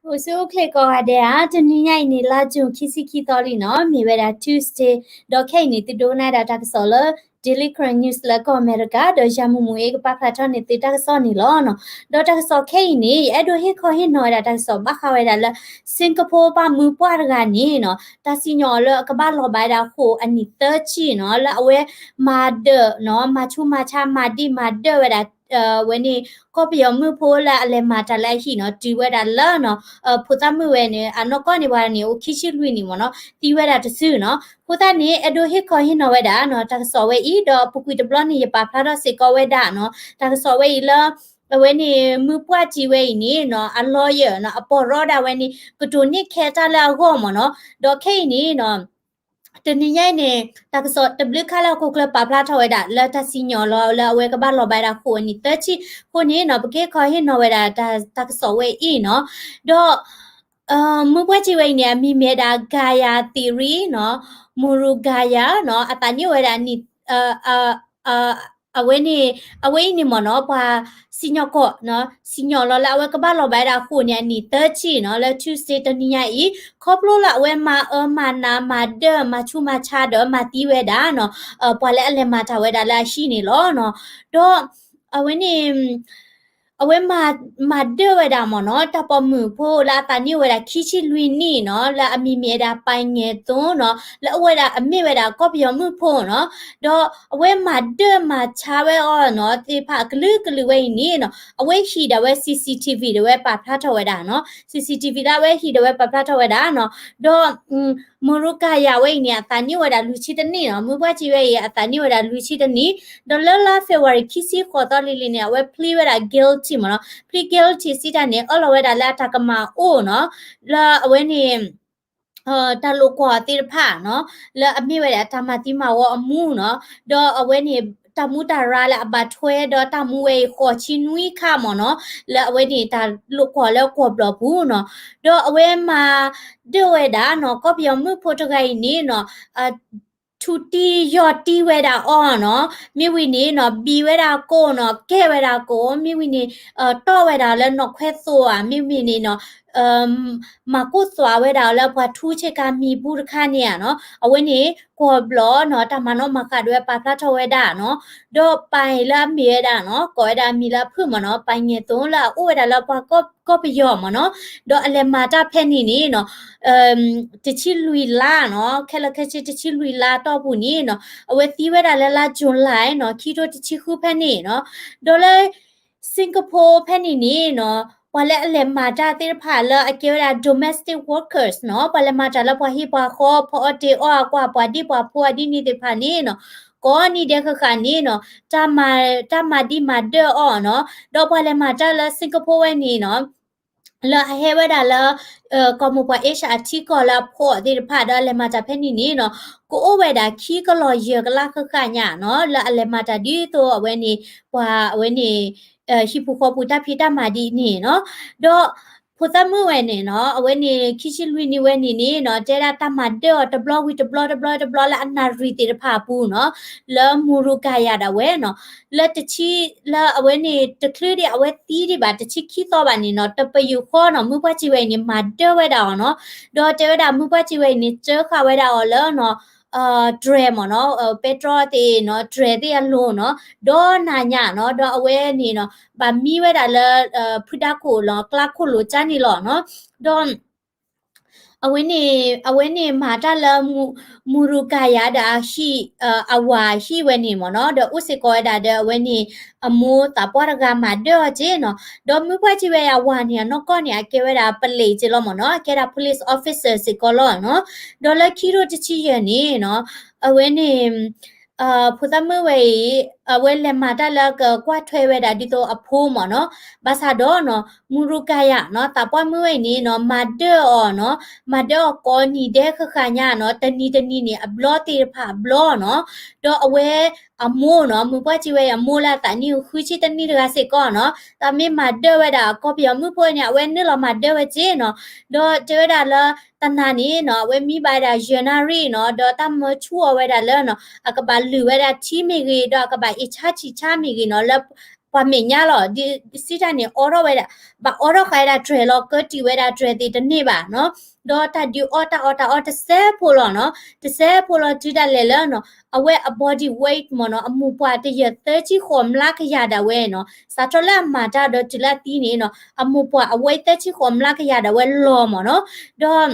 အိၣ်ဆူၣ်အိၣ်ချ့ကိးဂၤဒဲးဧါ, တနံၤညါအံၤန့ၣ် လါ June ခံဆံခံသီလံနီၤ, မ့ၢ်ဝဲဒၣ် Tuesday, ဒီးခဲအံၤန့ၣ် သုဒိကနၣ်ဝဲဒၣ်တၢ်ကစီၣ်လၢ Daily Karen News လၢကီၢ်အမဲရကၤ ဒီးယၤမူးမူးအ့ကပာ်ဖျါထီၣ်န့ၢ်သုတၢ်ကစီၣ်န့ၣ်လီၤနီၤ. ဒီးတၢ်ကစီၣ်ခဲအံၤန့ၣ် ယအဲၣ်ဒိးဟ့ၣ်ခီဟ့ၣ်နီၤဝဲဒၣ်တၢ်ကစီၣ်ဘၣ်ဃးဝဲဒၣ်လၢ Singapore ပှၤမုၢ်ပှၢ်တဂၤန့ၣ်နီၤ, တၢ်စံၣ်ညီၣ်အီၤလၢအကဘၣ်လီၤဘၣ်ဝဲဒၣ်ဃိာ်အနံၣ်သၢဆံနီၤ, လၢအဝဲမၤဒၢးနီၤ, မၤဆူးမၤဆါ မၤဒံးမၤဒၢးဝဲဒၣ် ဝဲန့ၣ် ကီၢ်ပယီၤမုၣ်ဖိလၢအလဲၤမၤတၢ်လၢအဟံၣ်နီၤ, တုၤဝဲဒၣ်လၢနီၤ, ဖိသၣ်မုၣ်ဝဲန့ၣ် အနီၢ်ကီၢ်န့ၣ် ပှၤန့ၣ် အိၣ်ခံဆံလွံၢ်နံၣ်မ့ၢ်နီၤ, သံဝဲဒၣ်တစုနီၤ. အဃိသတးန့ၣ် အဲၣ်ဒိးဟ့ၣ်ခီဟ့ၣ်နီၤဝဲဒၣ်နီၤ တၢ်ကစီၣ်ဝဲအံၤ, ဒီးအပူၤကွံာ်တဘျီန့ၣ် ယပာ်ဖျါထီၣ်စ့ၢ်ကီးဝဲဒၣ်နီၤ, တၢ်ကစီၣ်ဝဲအံၤလၢ အဝဲန့ၣ် မုၢ်ပှၢ်စံးဝဲအံၤန့ၣ်နီၤ, အ lawyer နီၤ, အပီၢ်ရီဒၣ်ဝဲန့ၣ် ကတိၤန့ၢ်ခဲတၢ်လၢအဂီၢ်မ့ၢ်နီၤ. ဒီးခဲအံၤန့ၣ်နီၤ တနံၤညါအံၤန့ၣ် တၢ်ကစီၣ်တဘျုးခါလၢအခိၣ်ကျၢၢ်ပာ်ဖျါထီၣ်ဝဲဒၣ် လၢတၢ်စံၣ်ညီၣ်လီၤလၢအဝဲကဘၣ်လီၤဘၣ်ဝဲဒၣ်ဃိာ်အနံၣ်သၢဆံအဃိန့ၣ်နီၤ, ပကဟ့ၣ်ခီဟ့ၣ်နီၤဝဲဒၣ်တၢ်ကစီၣ်ဝဲအံၤနီၤ. ဒီး မုၢ်ပှၢ်စံးဝဲအံၤန့ၣ် အမံၤမ့ၢ်ဝဲဒၣ် Gaya Thiri နီၤ, Muru Gaya နီၤ, အသးနံၣ်အိၣ်ဝဲဒၣ်နံၣ် အဝဲန့ၣ် အဝဲအံၤန့ၣ်မ့ၢ်နီၤ ပှၤစံၣ်ညီၣ်ကွီၢ်နီၤ, စံၣ်ညီၣ်လီၤလၢအဝဲကဘၣ်လီၤဘၣ်ဝဲဒၣ်ဃိာ်န့ၣ် အနံၣ်သၢဆံနီၤ, လၢ Tuesday တနံၤညါအံၤ ခီဖျိလၢအဝဲမၤအၢမၤနး မၤဒၢး မၤဆူးမၤဆါဒီးမၤသံဝဲဒၣ်နီၤ, ပှၤလၢအလဲၤမၤတၢ်ဝဲဒၣ်လၢအဟံၣ်န့ၣ်လီၤနီၤ. ဒီး အဝဲန့ၣ် အဝဲမၤဒၢးဝဲဒၣ်မ့ၢ်နီၤ တၢ်ပိာ်မုၣ်ဖိလၢအသးနံၣ်အိၣ်ဝဲဒၣ်ခံဆံလွံၢ်နံၣ်နီၤ, လၢအမံၤမ့ၢ်ဝဲဒၣ် ပၢ်ငဲၤသိနီၤ, လၢအအိၣ်ဝဲဒၣ်အမ့ၢ်ဝဲဒၣ်ကီၢ်ပယီၤမုၣ်ဖိနီၤ. ဒီးအဝဲမၤဒၢးမၤဆါဝဲအီၤနီၤ သ့ၣ်တဖၣ်အကလုာ်ကလုာ်ဝဲအံၤန့ၣ်နီၤ, အဝဲဟံၣ်ဒၣ်ဝဲ CCTV ဒၣ်ဝဲပာ်ဖျါထီၣ်ဝဲဒၣ်နီၤ, CCTV လၢအဝဲဟံၣ်ဒၣ်ဝဲပာ်ဖျါထီၣ်ဝဲဒၣ်နီၤ. ဒီး မရူကၤယၤဝဲအံၤန့ၣ် အသးနံၣ်အိၣ်ဝဲဒၣ်လွံၢ်ဆံတနံၣ်နီၤ, မုၢ်ပှၢ်စံးဝဲအံၤ အသးနံၣ်အိၣ်ဝဲဒၣ်လွံၢ်ဆံတနံၣ်, ဒီးလၢလါ February ခံဆံဃိးသီလံၤလံၤန့ၣ် အဝဲ plead ဝဲဒၣ် guilty မ့ၢ်နီၤ, plead guilty စံးတၢ်န့ၣ် အၢၣ်လီၤဝဲဒၣ်လၢအတၢ်ကမၤအိၣ်နီၤ, လၢအဝဲန့ၣ် တၢ်လိာ်ကွီၢ်သ့ၣ်တဖၣ်နီၤ, လၢအမ့ၢ်ဝဲဒၣ်တၢ်မၤသံမၤဝီအမူနီၤ, ဒီးအဝဲန့ၣ် တၢ်မူတၢ်ရၤလၢအဘၣ်ထွဲဒီးတၢ်မူဝဲအံၤ ဃိးဆံနွံခါမ့ၢ်နီၤ, လၢအဝဲန့ၣ်တၢ်လိာ်ကွီၢ်လၢကွီၢ်ဘျီၣ်ပူၤနီၤ, ဒီးအဝဲမၤဒၢးဝဲဒၣ်နီၤ ကီၢ်ပယီၤမုၣ်ဖိတဂၤအံၤန့ၣ်နီၤ ထူတံယီၤတံဝဲဒၣ်အီၤနီၤ, မ့ၢ်ဝံၤန့ၣ်နီၤ ဘံၣ်ဝဲဒၣ်ကိၣ်နီၤ, ကဲဝဲဒၣ်ကိၣ်, မ့ၢ်ဝံၤန့ၣ် တီၢ်ဝဲဒၣ်လၢနီၣ်ခွဲသိးဧါ, မ့ၢ်ဝံၤန့ၣ်နီၤ မၤကိၣ်သွးဝဲဒၣ်အီၤလၢပှၤထူဆ့ကၤမံၤပူၤတခါန့ၣ်ဧါနီၤ, အဝဲန့ၣ် ကွီၢ်ဘျီၣ်နီၤ တၢ်မၤနီၣ်မၤဃးဒၣ်ဝဲပာ်ဖျါထီၣ်ဝဲဒၣ်နီၤ, ဒီးပၢ်အံၤလၢအမ့ၢ်ဝဲဒၣ်နီၤ ကိးဝဲဒၣ်အမံၤလၢအဖုၣ်မ့ၢ်နီၤ, ပၢ်ငဲၤသိလၢအအိၣ်ဝဲဒၣ်လၢပှၤကီၢ်ပယီၤမ့ၢ်နီၤ, ဒီးအလဲၤမၤတၢ်ဖဲန့ၣ်န့ၣ်နီၤ တဆံလွံၢ်လါနီၤ, ခဲလၢာ်ခဲဆ့တဆံလွံၢ်လါအတီၢ်ပူၤန့ၣ်နီၤ, အဝဲသံဝဲဒၣ်လၢလါ July နီၤ, ခံထိတဆံဃုဖဲန့ၣ်နီၤ, ဒီးလၢ Singapore ဖဲန့ၣ်န့ၣ်နီၤ, ပှၤလၢအလဲၤမၤတၢ်သ့ၣ်တဖၣ်လၢအကဲဝဲဒၣ် domestic workers နီၤ, ပှၤလဲၤမၤတၢ်လၢပှၤဟံၣ်ပှၤဃီ ဖီအီၣ်တ့ၢ်အီၣ်အကွၢ် ပှၤဒံၣ်ပှၤဖိအဒ်န့ၣ်သ့ၣ်တဖၣ်န့ၣ်နီၤ, ကိးနံၤဒဲးဃၣ်ဃၣ်န့ၣ်နီၤ, တၢ်မၤ တၢ်မၤဒံးမၤဒၢးအီၤနီၤ, ဒီးပှၤလဲၤမၤတၢ်လၢ Singapore ဝဲန့ၣ်နီၤ လၢအဟဲဝဲဒၣ်လၢ ကီၢ်မိၢ်ပှၢ် Asia အထံကီၢ်လၢအဖှီၣ်သ့ၣ်တဖၣ် ဒီးအလဲၤမၤတၢ်ဖဲန့ၣ်န့ၣ်နီၤ, ကအိၣ်ဝဲဒၣ်ခံကလီၤယဲၢ်ကလးဃၣ်ဃၣ်ညါနီၤ, လၢအလဲၤမၤတၢ်ဒ်သိးအဝဲန့ၣ် ပှၤအဝဲန့ၣ် ဟံၣ်ဖိဃီဖိတၢ်ဖံးတၢ်မၤဒ်န့ၣ်နီၤ, ဒီး ဖိသၣ်မုၣ်ဝဲန့ၣ်နီၤ, အဝဲန့ၣ် ခံဆံလွံၢ်နံၣ်ဝဲန့ၣ်န့ၣ်နီၤ, တဲဒၣ်တၢ်မၤဒၢးအီၤတဘျီဝံၤတဘျီတဘျီတဘျီလၢအနၣ်ရံၣ်သ့ၣ်တဖၣ်အပူၤနီၤ, လၢမူရူကၤယၤဒၣ်ဝဲနီၤ, လၢတဆံ လၢအဝဲန့ၣ် တချုးဒံးအဝဲသံဒံးဘၣ် တဆံခံသီဘၣ်န့ၣ်နီၤ, တပယူာ်ဃီနီၤ, မုၢ်ပှၢ်စံးဝဲအံၤန့ၣ် မၤဒၢးဝဲဒၣ်အီၤနီၤ, ဒီးတဲဝဲဒၣ်မုၢ်ပှၢ်စံးဝဲအံၤန့ၣ် စၢဃာ်ဝဲဒၣ်အီၤလၢနီၤ တြဲၤမ့ၢ်နီၤ, ပဲတြီသ့ၣ်နီၤ, တြဲၤသ့ၣ်အလိၤနီၤ, ဒီးနၤညါနီၤ, ဒီးအဝဲန့ၣ်နီၤ ဘၣ်မံဝဲဒၣ်လၢ ဖုဒါခိၣ်လီၤ ကျါခိၣ်လိၤကၠါန့ၣ်လီၤနီၤ, ဒီး အဝဲန့ၣ် အဝဲန့ၣ်မၤတၢ်လၢ မူရူကၤယၤဒီးအဟံၣ် အဝၤဟံၣ်ဝဲန့ၣ်မ့ၢ်နီၤ, ဒီးအိၣ်စ့ၢ်ကီးဝဲဒၣ်ဒီးအဝဲန့ၣ် အမိၢ်သးပှၢ်တဂၤမၤဒၢးအီၤက့နီၤ, ဒီးမုၢ်ပှၢ်စံးဝဲအဝၤန့ၣ် အနီၢ်ကီၢ်န့ၣ် အကဲဝဲဒၣ်ပလံးက့လီၤမ့ၢ်နီၤ, အကဲဒၣ် police officer စ့ၢ်ကီးလီၤနီၤ, ဒီးလၢခံထိတဆံယဲၢ်န့ၣ်နီၤ, အဝဲန့ၣ် ဖိသၣ်မုၣ်ဝဲအံၤ အဝဲလဲၤမၤတၢ်လၢကကွၢ်ထွဲဝဲဒၣ်ဒ်သိးအဖိမ့ၢ်နီၤ, ဘၣ်ဆၣ်ဒီးနီၤ မူရူကၤယၤနီၤ သးပှၢ်မုၣ်ဝဲအံၤန့ၣ်နီၤ မၤဒၢးအီၤနီၤ, မၤဒၢးအီၤကိးနံၤဒဲးဃၣ်ဃၣ်ညါနီၤ, တနံၤတနံၤန့ၣ် အဘျီသ့ၣ်တဖၣ်အဘျီနီၤ, ဒီးအဝဲအမိၢ်နီၤ မုၢ်ပှၢ်စံးဝဲအံၤအမူလၢအသးနံၣ်ဃုဆံတနံၣ်တဂၤစ့ၢ်ကီးနီၤ, သးမ့ၢ်မၤဒၢးဝဲဒၣ်ကီၢ်ပယီၤမုၣ်ဖိန့ၣ် အဝဲနုာ်လီၤမၤဒၢးဝဲက့နီၤ, ဒီးတဲဝဲဒၣ်လၢ တနၤန့ၣ်နီၤ အဝဲမံဘၣ်ဝဲဒၣ်ယဲၢ်နၣ်ရံၣ်နီၤ, ဒီးတၢ်မၢဆူၣ်အီၤဝဲဒၣ်လၢနီၤ အကဘၣ်လုၢ်ဝဲဒၣ်ထံမ့ၢ်ဂ့ၤ ဒီးအကဘၣ်အ့ၣ်ဆါဆံးဆါမ့ၢ်ဂ့ၤနီၤ လၢ ပှၤမဲာ်ညါလီၤ. စံးတၢ်န့ၣ် အိးထီၣ်ဝဲဒၣ်, ဘၣ်အိးထီၣ်ဃာ်ဝဲဒၣ်တြဲၤလီၤ, ကၢတံာ်ဝဲဒၣ်တြဲၤသ့ၣ်တန့ၢ်ဘၣ်နီၤ. ဒီးတၢ်ဒုးအီတၢ်အီတၢ်အီတစဲးဖိလီၤနီၤ. တစဲးဖိလီၤတုၤဒၣ်လဲာ်လၢနီၤ အဝဲအ body weight မ့ၢ်နီၤ, အမိၢ်ပှၢ်တယၢၢ်သၢဆံဃိးမျးကယၤဒၣ်ဝဲနီၤ. စးထီၣ်လၢအမၤတၢ်ဒီးတုၤလၢအသံန့ၣ်နီၤ အမိၢ်ပှၢ်အ weight သၢဆံဃိးမျးကယၤဒၣ်ဝဲလီၤမ့ၢ်နီၤ. ဒီး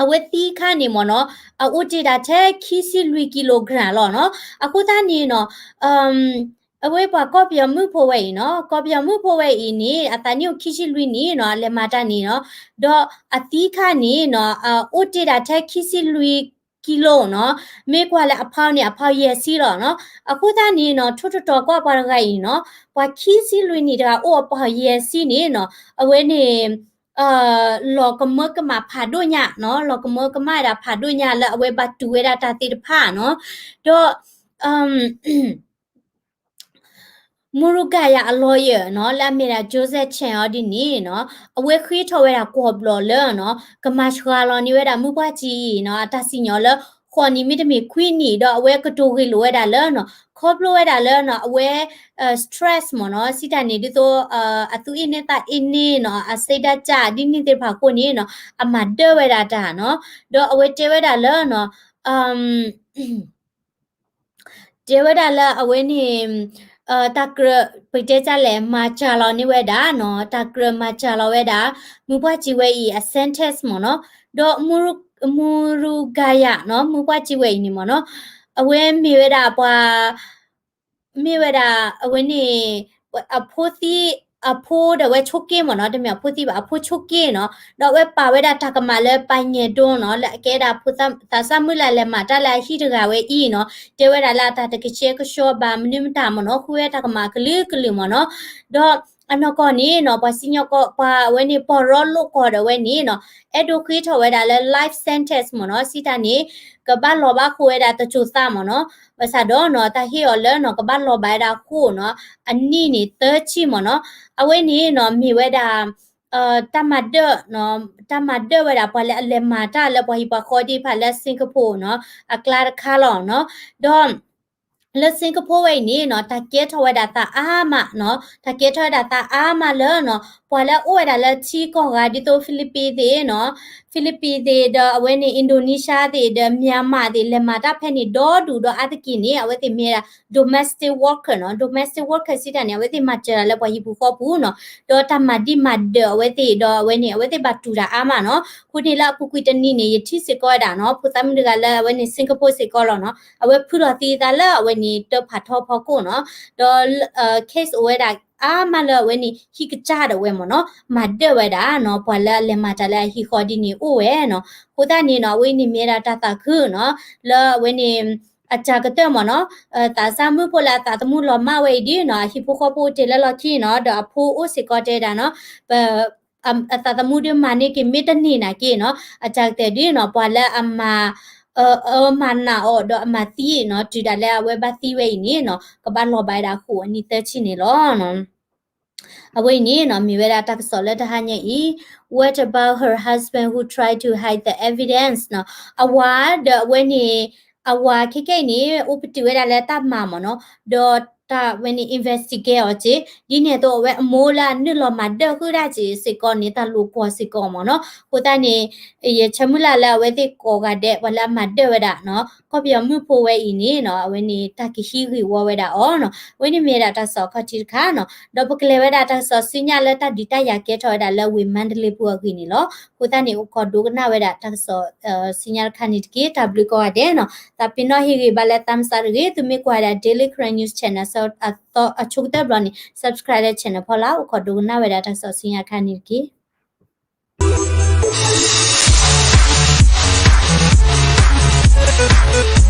အဝဲသံခါန့ၣ်မ့ၢ်နီၤ အအိၣ်တ့ၢ်ဒၣ်ထဲခံဆံလွံၢ် kilogram လီၤနီၤ. အဃိသတးန့ၣ်နီၤ အဝဲပှၤကီၢ်ပယီၤမုၣ်ဖိဝဲအံၤနီၤ, ကီၢ်ပယီၤမုၣ်ဖိဝဲအံၤန့ၣ် အသးနံၣ်အိၣ်ခံဆံလွံၢ်နံၣ်နီၤ, အလဲၤမၤတၢ်န့ၣ်နီၤ, ဒီးအသံခါန့ၣ်နီၤ အအိၣ်တ့ၢ်ဒၣ်ထဲခံဆံလွံၢ် kilo နီၤ, မ့ၢ်ကွၢ်လၢအ pound န့ၣ် အ pound ယဲၢ်ဆံလီၤနီၤ. အဃိသတးန့ၣ်နီၤ ထိၣ်တတီၤကွၢ်ပှၤတဂၤအံၤနီၤ, ပှၤခံဆံလွံၢ်နံၣ်တဂၤအိၣ်အ pound ယဲၢ်ဆံန့ၣ်နီၤ, အဝဲန့ၣ် လီၤကမၢကမၣ်ဖးဒိၣ်ညါနီၤ, လီၤကမၢကမၣ်ဝဲဒၣ်ဖးဒိၣ်ညါလၢအဝဲဘၣ်တူၢ်ဝဲဒၣ်တၢ်သ့ၣ်တဖၣ်နီၤ. ဒီး မူရူကၤယၤအ lawyer နီၤ လၢအမ့ၢ်ဒၣ် Joseph Chang အီၤဒ်န့ၣ်နီၤ, အဝဲဃ့ထီၣ်ဝဲဒၣ်ကွီၢ်ဘျီၣ်လၢနီၤ ကမၤစှၤလီၤန့ၢ်ဝဲဒၣ်မုၢ်ပှၢ်စံအံၤနီၤ အတၢ်စံၣ်ညီၣ်လၢ ဃိးနံၣ်မ့တမ့ၢ်ခွံနံၣ် ဒီးအဝဲကတိၤဂ့ၢ်လိာ်ဝဲဒၣ်လၢနီၤ ခီဖျိဝဲဒၣ်လၢနီၤ အဝဲ stress မ့ၢ်နီၤ စံးတၢ်န့ၣ် ဒ်သိး အသူၣ်အ့န့သးအ့န့နီၤ အစ့ဒၣ်ကၢ်ဒ်န့ၣ်သ့ၣ်တဖၣ်အဃိန့ၣ်နီၤ အမၤဒၢၣ်ဝဲဒၣ်တၢ်နီၤ ဒီးအဝဲတဲဝဲဒၣ်လၢနီၤ တဲဝဲဒၣ်လၢအဝဲန့ၣ် တၢ်ကြၢး ပတဲတၢ်လဲၣ် မၤစှၤလီၤန့ၢ်ဝဲဒၣ်နီၤ တၢ်ကြၢးမၤစှၤလီၤဝဲဒၣ် မုၢ်ပှၢ်စံဝဲအံၤ အ sentence မ့ၢ်နီၤ ဒီး မူရူကၤယၤနီၤ မုၢ်ပှၢ်စံဝဲအံၤန့ၣ်မ့ၢ်နီၤ အဝဲမ့ၢ်ဝဲဒၣ်ပှၤ မ့ၢ်ဝဲဒၣ်အဝဲန့ၣ် အဖိသံ အဖိဒီးဝဲဆိးက့မ့ၢ်နီၤ တမ့ၢ်အဖိသံဘၣ် အဖိဆိးက့နီၤ ဒီးအဝဲပာ်ဝဲဒၣ်တၢ်ကမၣ်လၢပှၤညဲၣ်ဒိနီၤ လၢအကဲဒၣ်ဖိသးစၢ်မုၢ်လၢ်လဲၤမၤတၢ်လၢအဟံၣ်တဂၤဝဲအံၤနီၤ တဲဝဲဒၣ်လၢအတၢ်တကဆှဲကဆှီဘၣ်မနုၤမတၤမ့ၢ်နီၤ ဃုဝဲတၢ်ကမၣ်ကလုာ်ကလုာ်မ့ၢ်နီၤ ဒီးအနီၢ်ကီၢ်န့ၣ်နီၤ ပှၤစံၣ်ညီၣ်ကွီၢ် ပှၤအဝဲန့ၣ် ပီၢ်ရီလိာ်ကွီၢ်ဒီးဝဲန့ၣ်နီၤ အဲၣ်ဒိးဃ့ထီၣ်ဝဲဒၣ်လၢ life sentence မ့ၢ်နီၤ စံးတၢ်န့ၣ် ကဘၣ်လီၤဘၣ်ဃိဝဲဒၣ်တစိၤသးမ့ၢ်နီၤ ဘၣ်ဆၣ်ဒီးနီၤ တၢ်ဟ့ၣ်အီၤလၢနီၤ ကဘၣ်လီၤဘၣ်ဝဲဒၣ်ဃိၣ်နီၤ အနံၣ်န့ၣ်သၢဆံမ့ၢ်နီၤ အဝဲန့ၣ်နီၤ မ့ၢ်ဝဲဒၣ် တၢ်မၤဒၢၣ် တၢ်မၤဒၢၣ်ဝဲဒၣ်ပှၤလၢအလဲၤမၤတၢ်လၢပှၤဟံၣ်ပှၤဃီသ့ၣ်တဖၣ်လၢ Singapore နီၤ အကျါတခါလီၤနီၤ ဒီး လၢ Singapore ဝဲအံၤန့ၣ်နီၤ တၢ်ကဲထီၣ်ဝဲဒၣ်သးအါမးနီၤ တၢ်ကဲထီၣ်ဝဲဒၣ်သးအါမးလၢနီၤ ပှၤလၢအအိၣ်ဝဲဒၣ်လၢထံကီၢ်ဂၤဒ်သိး Philippines သ့ၣ်နီၤ Philippines သ့ၣ်ဒီးအဝဲန့ၣ် Indonesia သ့ၣ်ဒီး Myanmar သ့ၣ် လဲၤမၤတၢ်ဖဲန့ၣ်ဒီဒူၣ်ဒီးအါတက့ၢ်န့ၣ် အဝဲသ့ၣ်မ့ၢ်ဝဲဒၣ် domestic worker နီၤ domestic worker စံးတၢ်န့ၣ် အဝဲသ့ၣ်မၤစၢၤတၢ်လၢပှၤဟံၣ်ပူၤဃီပူၤနီၤ ဒီးတၢ်မၤဒံးမၤဒၢၣ်အဝဲသ့ၣ်ဒီးအဝဲန့ၣ် အဝဲသ့ၣ်ဘၣ်တူၢ်တၢ်အါမးနီၤ အဃိန့ၣ်လၢအပူၤကွံာ်တနံၤန့ၣ် ယထံၣ်စ့ၢ်ကီးဝဲဒၣ်နီၤ ဖိသၣ်မုၣ်တဂၤလၢအဝဲန့ၣ် Singapore စ့ၢ်ကီးလီၤနီၤ အဝဲဖုလီၤသံအသးလၢအဝဲန့ၣ် တၢဖးထီဖီခိၣ်နီၤ ဒီး case အိၣ်ဝဲဒၣ်အါမးလၢအဝဲန့ၣ် ဟံၣ်ကစၢ်ဒၣ်ဝဲမ့ၢ်နီၤ မၤဒၢၣ်ဝဲဒၣ်နီၤ ပှၤလၢအလဲၤမၤတၢ်လၢအဟံၣ်ဃီဒ်န့ၣ်အိၣ်ဝဲနီၤ အဃိသတးန့ၣ်နီၤ အဝဲန့ၣ်မ့ၢ်ဝဲဒၣ်တၢ်သးခုနီၤ လၢအဝဲန့ၣ် အတၢ်ကတၢၢ်မ့ၢ်နီၤ သးစၢ်မုၣ်ဖိလၢအသးသမူလီၤမၢ်ဝဲအံၤဒ်နီၤ အဟံၣ်ဖိဃီဖိအိၣ်တ့ၢ်လၢလီၢ်ခံနီၤ ဒီးအဖိအိၣ်စ့ၢ်ကီးတဲဒၣ်နီၤ ပ အသးသမူဒ်မၤန့ၢ်က့ၤမ့ၢ်တန့ၢ်နာ်က့နီၤ အတၢ်ကတၢၢ်ဒ်နီၤ ပှၤလၢအမၤ အၢမၤနးအီၤဒီးအမၤသံနီၤ တုၤဒၣ်လၢအဝဲဘၣ်သံဝဲအံၤန့ၣ်နီၤ ကဘၣ်လီၤဘၣ်ဝဲဒၣ်ဃိာ်အနံၣ်သၢဆံန့ၣ်လီၤ. အဝဲအံၤန့ၣ်နီၤ မ့ၢ်ဝဲဒၣ်တၢ်ကစီၣ်လၢတဟါညါအံၤ What about her husband who tried to hide the evidence နီၤ အဝၤဒီးအဝဲန့ၣ် အဝၤခဲကဲအံၤန့ၣ် အိၣ်ပတုာ်ဝဲဒၣ်လၢတၢ်မၤမ့ၢ်နီၤ ဒီးတၢ်ဝဲန့ၣ် investigate အီၤက့ၤ ဒ်န့ၣ်အသိးအဝဲအမိၢ်လၢအနုာ်လီၤမၤဒၢၣ်ဃုာ်ဒၣ်က့ၤစ့ၢ်ကီးန့ၣ် တၢ်လိာ်ကွီၢ်စ့ၢ်ကီးမ့ၢ်နီၤ အဃိသတးန့ၣ် ယဆၢမုၢ်လၢ်လၢအဝဲသ့ၣ်ကိးဂၤဒဲး ပှၤလၢအမၤဒၢၣ်ဝဲဒၣ်နီၤ ကီၢ်ပယီၤမုၣ်ဖိဝဲအံၤန့ၣ်နီၤ အဝဲန့ၣ်တၢ်ကဟံးဂ့ၢ်ဝီဝဲဒၣ်အီၤနီၤ အဝဲန့ၣ်မ့ၢ်ဝဲဒၣ်တၢ်ကစီၣ်ခီၣ်ထံးတခါနီၤ ဒီးပကလဲၤဝဲဒၣ်တၢ်ကစီၣ်ဆူညါလၢတၢ်ဒုးတၢ်ယၤကဲထီၣ်ဝဲဒၣ်လၢဝ့ၢ်မါတလ့ပူၤအဂ့ၢ်န့ၣ်လီၤ. အဃိသတးန့ၣ် အိၣ်ခိးဒိကနၣ်ဝဲဒၣ်တၢ်ကစီၣ်ဆူညါတခါန့ၣ်တက့ၢ်. တၢ်ဘျုးကိးဂၤဒဲးနီၤ သးပ့ၤနီၣ်ဟ့ၣ်ဂ့ၤဘၣ်လၢ thumbs up တဂ့ၤ. သုမ့ၢ်ကွၢ်ဝဲဒၣ် Daily Karen News Channel အဆိကတၢၢ်ဘျီန့ၣ် subscribe လၢ channel ဖီလာ် အိၣ်ခိးဒိကနၣ်ဝဲဒၣ်တၢ်ကစီၣ်ဆူညါတခါန့ၣ်တက့ၢ်.